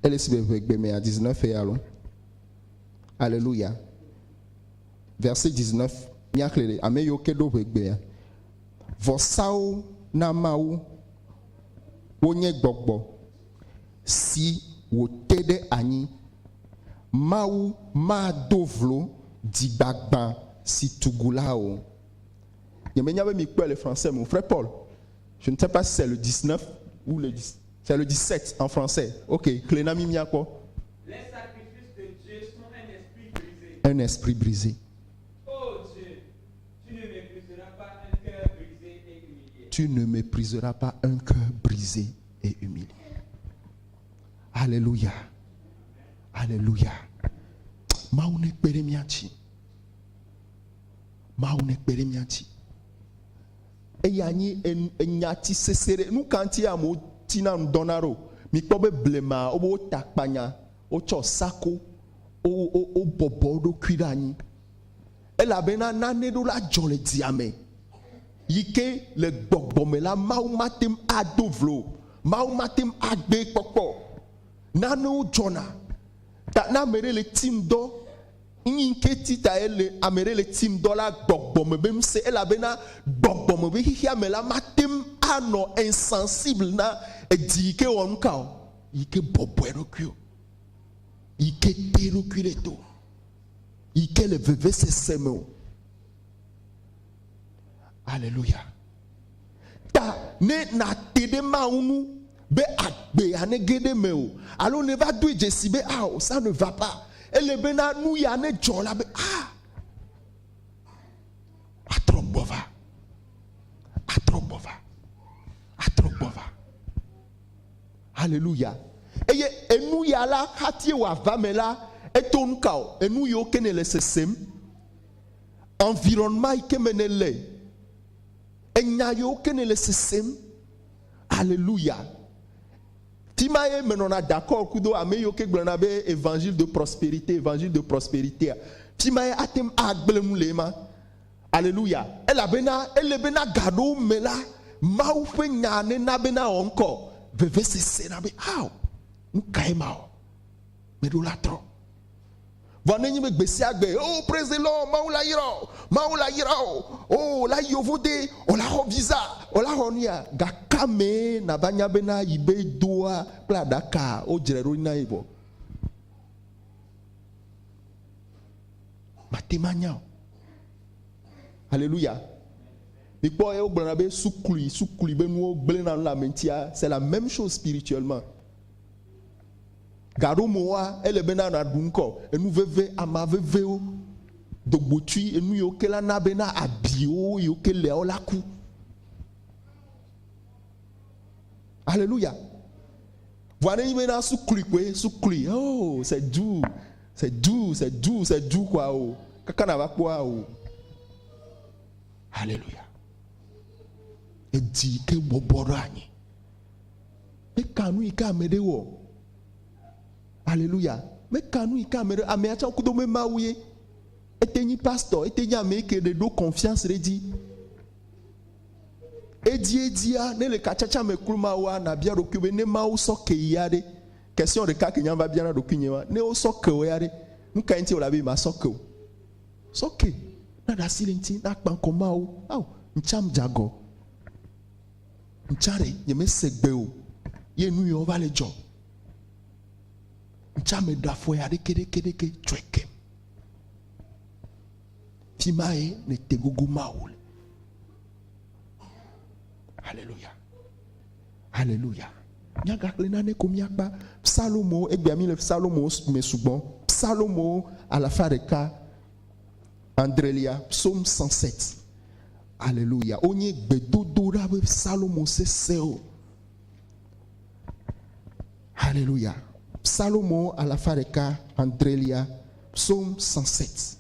Ele si be ʋegbe mea 19 ya lo. Alléluia. Verset 19 míaxlẽ le ame yiwo ke ɖo ʋegbea. Vɔsawo na Mawu wonye gbɔgbɔ si wòte ɖe anyi. Mawu mado vlo dzigbagbã si tugu la o. Nyemenya be mikpɔe le français me o. Frère Paul, je ne sais pas si c'est le 19 ou le 10, c'est le 17 en français. Ok, xlẽ na mí míakpɔ. Les sacrifices de Dieu sont un esprit brisé. Un esprit brisé. Ô Dieu, tu ne mépriseras pas un cœur brisé et humilié. Tu ne mépriseras pas un cœur brisé et humilié. Alléluia. Alléluia. Mawu nekpe ɖe mía ŋuti. Mawu nekpe ɖe mía ŋuti. Eya nyi enyati sese ɖe. Nu ka ŋuti amewo tina ŋdɔna ɖo? Mikpɔ be blema wobe wota kpanya, wotsɔ sako, wo wo wobɔbɔ wo ɖokui ɖe anyi. Elabena nane ɖo la dzɔ le dzia me yi ke le gbɔgbɔ me la Mawu mate ŋu ado vlo o. Mawu mate ŋu agbee kpɔkpɔ o. Nanewo dzɔna. Ta ne ame ɖe le tim dɔ, ŋyi ke ti ta ye le ame ɖe le tim dɔ la gbɔgbɔ me be ŋusẽ elabena gbɔgbɔ me be xexea me la mate ŋu anɔ insensible na edzi yi ke wɔ nuka o, yi ke bɔbɔe ɖokui o, yi ke te ɖokui ɖe to, yi ke le vevesese me o. Aleluya. Ta ne nàte ɖe Mawu ŋu be agbea nege ɖe eme o, alo nèva doe dzesi be ao, ça ne va pas, ele bena nu ya nedzɔ la be ah, atrɔ gbɔ va, atrɔ gbɔ va, atrɔ gbɔ va. Aleluya. Eye enu ya la, hatie wòava me la, eto nu ka o? Enu yiwo ke nèle sesem. Environnement yi ke me nèle, enya yiwo ke nèle sesem. Alléluia. Tima ye menɔna d'accord kudo ame yiwo ke gblɔna be évangile de prospérité, évangile de prospérité. Tima ye ate ŋu agblẽ nu le ema. Alléluia. Elabena ele bena ga ɖewo me la, Mawu ƒe nya nena bena wɔ ŋkɔ vevesese na be ao, nu kae mawɔ? Meɖo la trɔ. Vɔ nenye be gbe sia gbe, oh praise the Lord, Mawu la yra o, Mawu la yra o, oh la yi yovode, o la xɔ visa, o la xɔ nuya, gaka mee nava nya bena yi be doa kple aɖaka wodzrae ɖo na ye vɔ. Mate ŋu anya o. Alléluia. Mikpɔ ye wogblɔna be suklui, suklui be nuwo gblẽna nu le ame ŋutia, c'est la même chose spirituellement. Gaɖomewoa, ele bena nàɖu ŋkɔ, enu veve, ama vevewo, dogbotui, enu yiwo ke la na bena abiwo yiwo ke lia wo la ku. Alléluia. Vɔa ne nyi bena suklui koe, suklui, oh, c'est doux, c'est doux, c'est doux, c'est doux quoi o. Kaka nava kpɔa o. Alléluia. Edzi ke bɔbɔ ɖo anyi. Meka nu yi ke ame ɖe wɔ. Aleluya. Meka nu yi ke ame ɖe, amea tsã kudo me Mawu ye. Ete nyi pastor, ete nyi ame yi ke ɖe ɖo confiance ɖe dzi. Edziedzia, ne le katsatsa me kple Mawua, nabia ɖokuiwò be ne Mawu sɔ ke yi ya ɖe? Question ɖeka ke nya va biana ɖokuinye wa, ne wosɔ ke wò ya ɖe, nu kae ŋuti wòle be masɔ ke wò? Sɔ ke, na ɖe asi le ŋuti, na kpa ŋkɔ Mawu. Ao, ŋtsam dze agɔ. Ŋtsa ɖe, nyemese gbe o, ye nu yawo va le dzɔ. Ŋtsa meɖe afɔ ya ɖeke ɖeke ɖeke tsɔe kem. Fi ma ye nète gogo Mawu le. Haleluya. Haleluya. Míagagblẽ nane ko míakpa. Psalomo, egbea mí le Psalomo me sugbɔ. Psalomo alafa ɖeka adrelia, psaume 107. Aleluya. Wonye gbedodoɖa ƒe psalomo sesẽwo. Aleluya. Psalomo alafa ɖeka adrelia, psaume 107.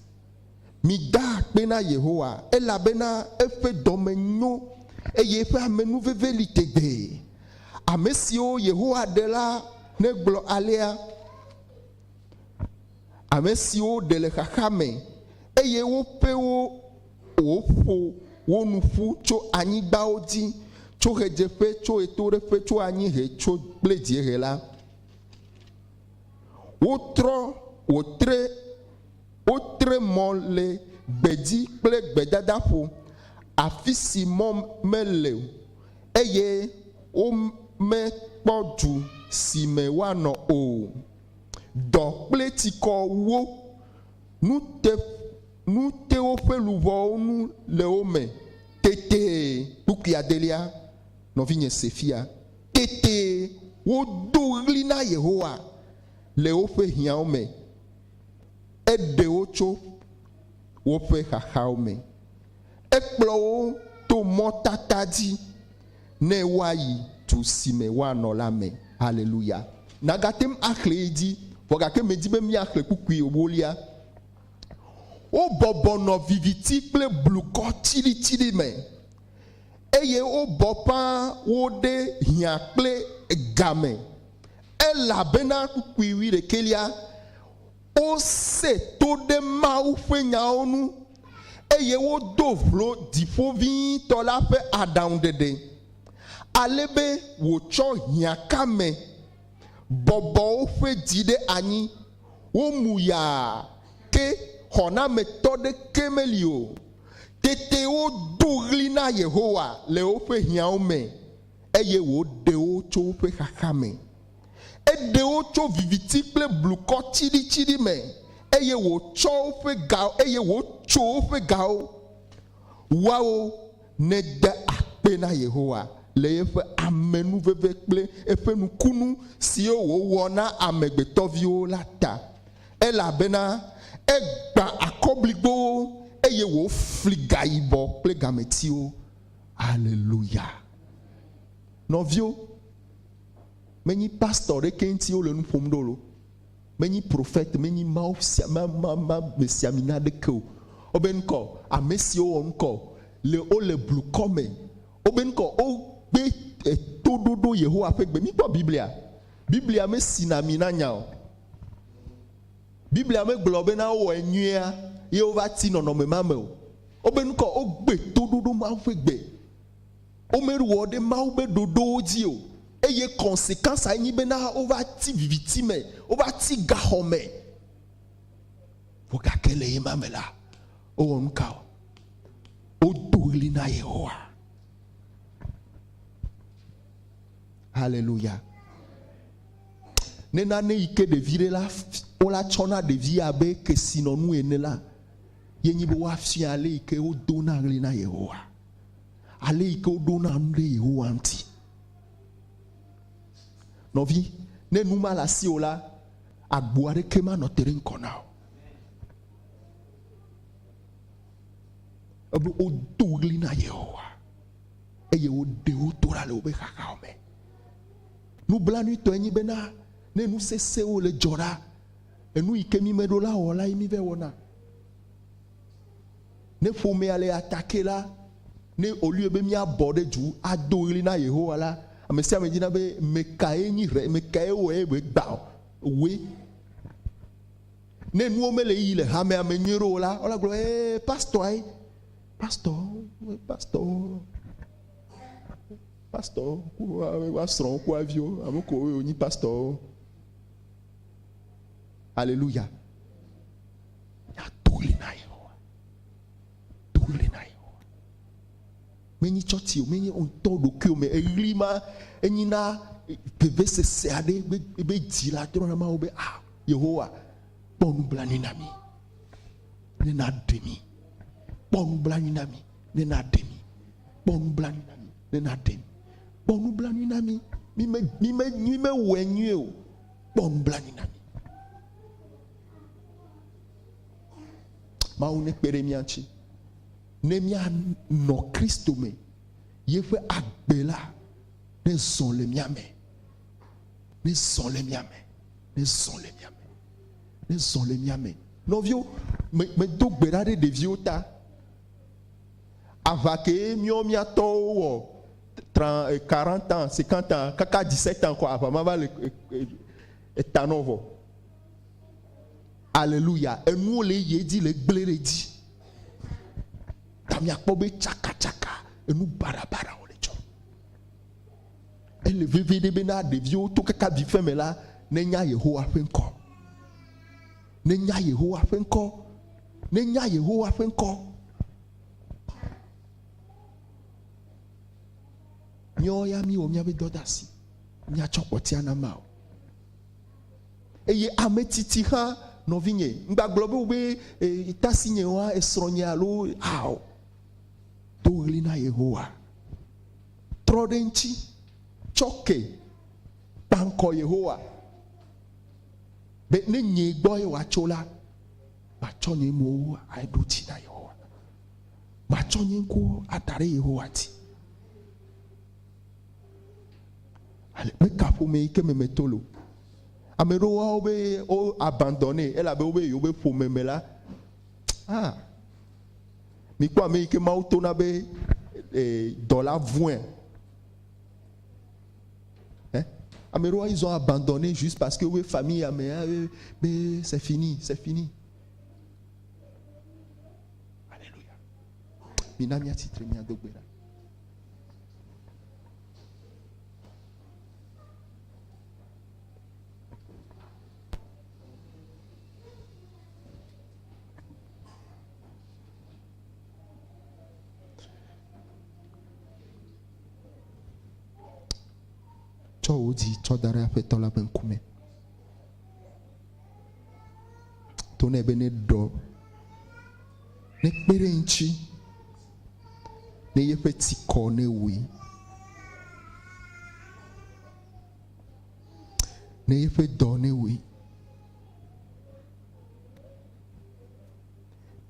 Mida akpe na Yehowa, elabena eƒe dɔme nyo, eye eƒe amenuveve li tegbee. Ame siwo Yehowa ɖe la negblɔ alea. Ame siwo ɖe le xaxa me, eye woƒe wo wòƒo wo nu ƒu tso anyigbawo dzi, tso ɣedzeƒe, tso ɣetoɖoƒe, tso anyiehe, tso kple dziehe la. Wotrɔ wòtre wotre mɔ le gbedzi kple gbedadaƒo, afi si mɔ mele o, eye womekpɔ du si me woanɔ o. Dɔ kple tsikɔ wu wo, nu te nu te woƒe luʋɔwo nu le wo me. Tete kpukpui adelia, nɔvinye se fia. Tete wodo ɣli na Yehowa le woƒe hiãwo me, eɖe wo tso woƒe xaxawo me. Ekplɔ wo to mɔ tata dzi ne woayi du si me woanɔ la me. Haleluya! Nàgate ŋu axlẽe yi dzi, vɔ gake medi be míaxlẽ kpukpui ewolia. Wobɔbɔ nɔ viviti kple blukɔ tsiɖitsiɖi me. eye wobɔ ƒãa wo ɖe hiã kple ga me, elabena kpukpui wuiɖekɛlia, wose to ɖe Mawu ƒe nyawo ŋu, eye wodo vlo Dziƒoʋĩtɔ la ƒe aɖaŋuɖeɖe, ale be wòtsɔ hiãkame bɔbɔ woƒe dzi ɖe anyi, womu yaa, ke xɔnametɔ ɖeke meli o. Tete wodo ɣli na Yehowa le woƒe hiãwo me, eye wòɖe wo tso woƒe xaxa me. Eɖe wo tso viviti kple blukɔ tsiɖitsiɖi me, eye wòtsɔ woƒe gawo, eye wòtso woƒe gawo. Woawo nede akpe na Yehowa le eƒe amenuveve kple eƒe nukunu siwo wòwɔ na amegbetɔviwo la ta. Elabena egbã akɔbligbowo, eye wòfli gayibɔ kple gametiwo. Aleluya! Nɔviwo, menyi pastor ɖeke ŋuti wole nu ƒom ɖo lo, menyi profete, menyi Mawu sia, ma, ma, ma, mesiamina ɖeke o. Wobe ŋkɔ, ame siwo wɔ ŋkɔ le wole blukɔ me, wobe ŋkɔ wogbe etoɖoɖo Yehowa ƒe gbe. Mikpɔ Biblia. Biblia mesina ami na nya o. Biblia megblɔ bena wowɔe nyuiea ye wova ti nɔnɔme ma me o. Wobe nukɔ wogbe toɖoɖo Mawu ƒe gbe. Womewɔ ɖe Mawu ƒe ɖoɖowo dzi o. Eye kɔnsekansa ye nyi bena wova ti viviti me, wova ti gaxɔ me. Vɔ gake le ye ma me la, wowɔ nuka o? Wodo ɣli na Yehowa. Haleluya. Ne nane yi ke ɖevi ɖe la, wola tsɔ na ɖevi abe kesinɔnu ene la, ye nyi be woafia ale yi ke wodona ɣli na Yehowa, ale yi ke woɖona nu ɖe Yehowa ŋuti. Nɔvi, ne nu ma le asiwò la, agbo aɖeke manɔ te ɖe ŋkɔ na o. Ebe wodo ɣli na Yehowa eye woɖe wo to ɖa le woƒe xaxawo me. Nublanuitɔe nyi bena ne nu sesẽwo le dzɔ ɖa, enu yi ke mi meɖo la wɔ la ye mi vɛ wɔna. Ne ƒomea le atake la, ne au lieu be míabɔ ɖe du ado ɣli na Yehowa la, ame sia ame dina be mekae nyi re, mekae wɔe be gba woe. Ne nuwo mele yiyi le hamea me nyuie ɖe o la, wola gblɔ ee pastor ye, pastor, pastor. Pastor ku wa srɔ̃wo ku aviwo ame ko wo nyi pastor. Alléluia. Ya do ɣli na Yehowa. Do ɣli na Yehowa. Menyi tsɔtsi o, menyi ŋutɔ ɖokuiwò me. Eɣli ma enyi na vevesese aɖe be be dzi la trɔ na Mawu be ah Yehowa kpɔ nublanui na mi ne naɖe mi. Kpɔ nublanui na mi ne naɖe mi. Kpɔ nublanui na mi ne naɖe mi. Kpɔ nublanui na mi. Mi me, mi me, mi mewɔe nyuie o. Kpɔ nublanui na mi. Mawu nekpe ɖe mía ŋuti ne míanɔ Kristo me, yeƒe agbe la nezɔ le mía me, nezɔ le mía me, nezɔ le mía me, nezɔ le mía me. Nɔviwo, me, medo gbe ɖa ɖe ɖeviwo ta. Aʋa kee míawo mía tɔwo wɔ tran, 40 ans, 50 ans, kaka 17 ans kɔ aʋa ma va le eta nɔ vɔ. Aleluya. Enuwo le yi edzi le gblẽ ɖe edzi. Ta miakpɔ be tsakatsaka enu baɖabaɖawo le dzɔ. Ele veve ɖe bena ɖeviwo to kaka vi feme la nenya Yehowa ƒe ŋkɔ. Nenya Yehowa ƒe ŋkɔ. Nenya Yehowa ƒe ŋkɔ. Míawo ya míwɔ míaƒe dɔdeasi. Míatsɔ kpɔtia na Mawu. Eye ame tsitsi hã, nɔvinye, ŋgbagblɔ be wobe e, tasinye wa esrɔ̃nye alo ao. Do ɣli na Yehowa. Trɔ ɖe eŋuti. Tsɔ ke. Kpaŋkɔ Yehowa. Be ne nyee gbɔ ye wòatso la, matsɔ nye mowo aɖo dzi na Yehowa. Matsɔ nye ŋkuwo ada ɖe Yehowa dzi. Ale meka ƒome yi ke me meto lo. Ame ɖewo woawo be wo abandonné elabe wobe yewobe ƒome me la, ah, mikpɔ ame yi ke Mawu tona be eh, dɔla vɔ̃e. Eh? Ame ɖewo ils ont abandonné juste parce que wobe famille ame ah, be c'est fini, c'est fini. Alléluia. Mina míatsitre míado gbe ɖa. Tsɔ wò dzi tsɔ da ɖe Aƒetɔ la ƒe ŋkume. To nɛ be neɖɔ, nekpe ɖe eŋuti, ne yeƒe tsikɔ newui, ne yeƒe dɔ newui,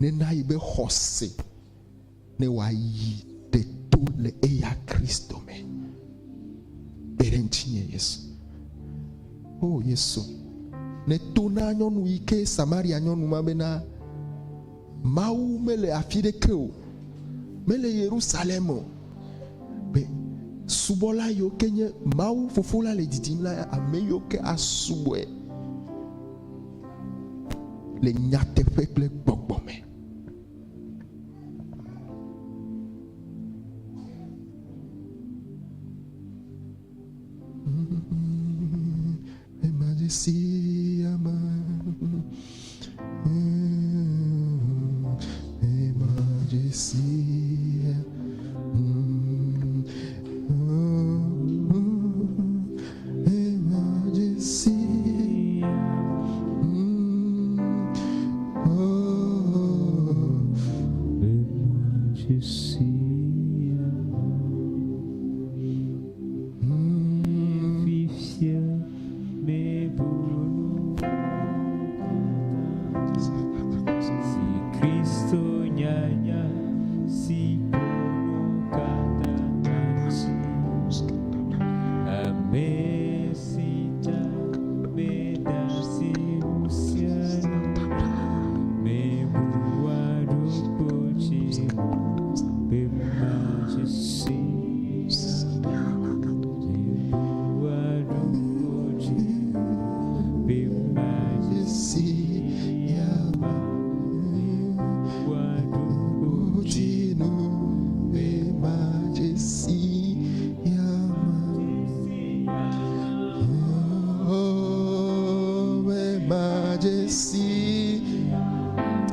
nena yibe xɔse ne wòayi ɖe to le eya Kristo me. Kpe ɖe ŋutinye, Yesu. O Yesu, ne to na nyɔnu yi ke Samaria nyɔnu ma bena Mawu mele afi ɖeke o, mele Yerusalem o. Be subɔla yiwo ke nye Mawu Fofo la le didim la, ame yiwo ke asubɔe le nyateƒe kple gbɔgbɔ me.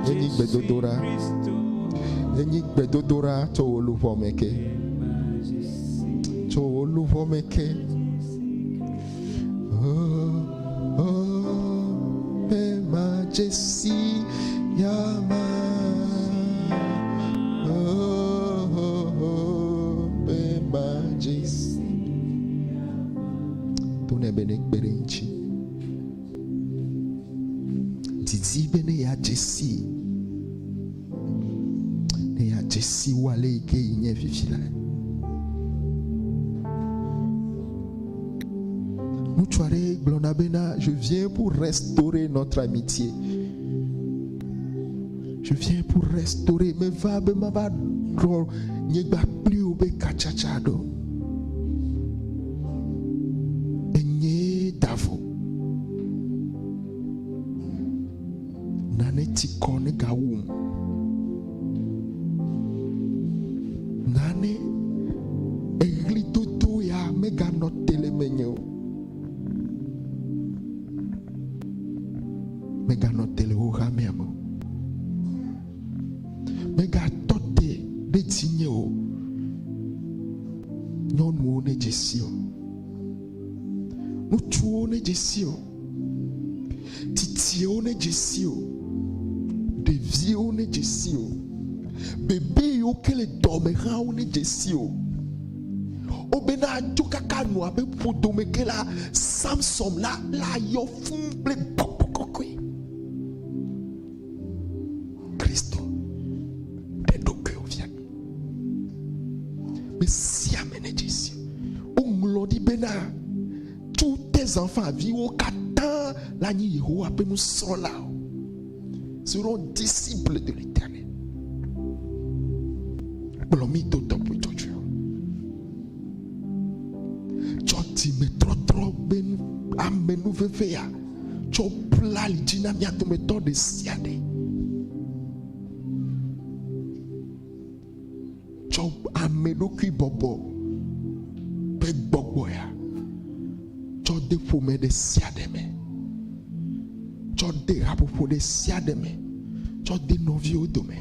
Enyi gbedodoɖa, enyi gbedodoɖa tso wò luʋɔ me ke, tso wò luʋɔ me ke. Oh, oh, emergency, yama. Oh, oh, oh, emergency. To ne be ne kpe ɖe ŋuti. Didi be ne yeadze sii, ne yeadze si wo ale yi ke yi nye fifi la. Ŋutsu aɖe gblɔna bena, je viens pour restaurer notre amitié. Je viens pour restaurer. Meva be mava ɖɔ nye gba kpli wò be katsatsa ɖo. Enyee da vo. Nane ti kɔ ne gawum. Nane eɣlidodo ya meganɔ te le menye o. Meganɔ te le dzinye o. Nyɔnuwo nedze si o. Ŋutsuwo nedze si o. Titiwo nedze si o. Ɖeviwo nedze si o. Bebe yiwo ke le dɔme hã wo nedze si o. Wobena tso kaka nɔa ƒe ƒodome ke la, Samson la layɔ fũu kple gbɔgbɔ kɔkɔe. Kristo ɖe ɖokuiwò fia mí. Me sia ame nedze si. Woŋlɔ ɖi bena, Tous tes enfants, viwo katã la nyi Yehowa ƒe nusrɔ̃lawo, seront disciples de l'Éternel. Kplɔ mí to tɔƒe dzɔdzɔewo. Tsɔ dzimetrɔtrɔ be amenuvevea tsɔ bla ali dzi na mía dometɔ ɖe sia ɖe. Tsɔ ame ɖokui bɔbɔ ƒe gbɔgbɔ ya tsɔ de ƒome ɖe sia ɖe me. Tsɔ de haƒoƒo ɖe sia ɖe me. Tsɔ de nɔviwo dome.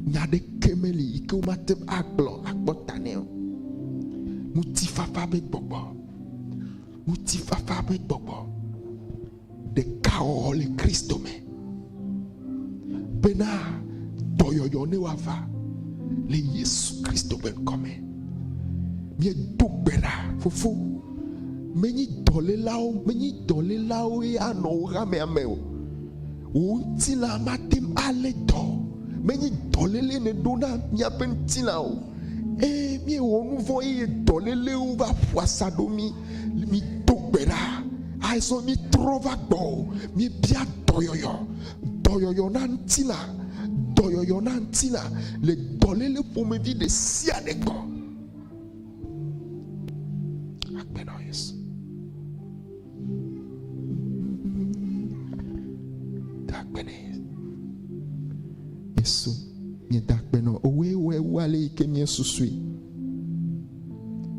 Nya ɖeke meli yi ke womate ŋu agblɔ akpɔ ta nɛ o. Ŋutifafa ƒe gbɔgbɔ. Ŋutifafa ƒe gbɔgbɔ. Ɖekawɔwɔ le Kristo me. Bena dɔyɔyɔ ne woava le Yesu Kristo ƒe ŋkɔ me. Míedo gbe ɖa, Fofo, menyi dɔlélawo, menyi dɔlélawoe anɔ wò hamea me o. Wò ŋutilã mate ŋu alé dɔ o. Menye dɔléle nèɖo na míaƒe ŋutilã o. Ẽ, míewɔ nu vɔ̃ eye dɔlélewo va ƒo asa ɖo mí. Mído gbe ɖa. Azɔ mítrɔ va gbɔwò. Míebia dɔyɔyɔ, dɔyɔyɔ na ŋutilã, dɔyɔyɔ na ŋutilã le dɔléle ƒomevi ɖe sia ɖe gbɔ. Akpe na Yesu. Da akpe nɛ. Yesu, míeda akpe nɔ woe wɔe wu ale yi ke míesusui.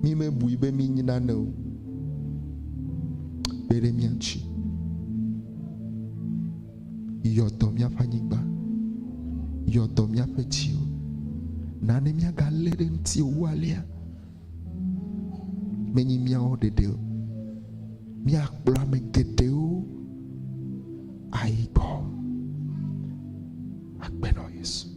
Mímebui be mínyi nane o. Kpe ɖe mía ŋuti. Yɔ dɔ míaƒe anyigba. Yɔ dɔ míaƒe dziwo. Na ne míagalé ɖe ŋutiwò wu alea. Menyi míawo ɖeɖe o. Míakplɔ ame geɖewo ayi gbɔ. Akpe nɔ Yesu.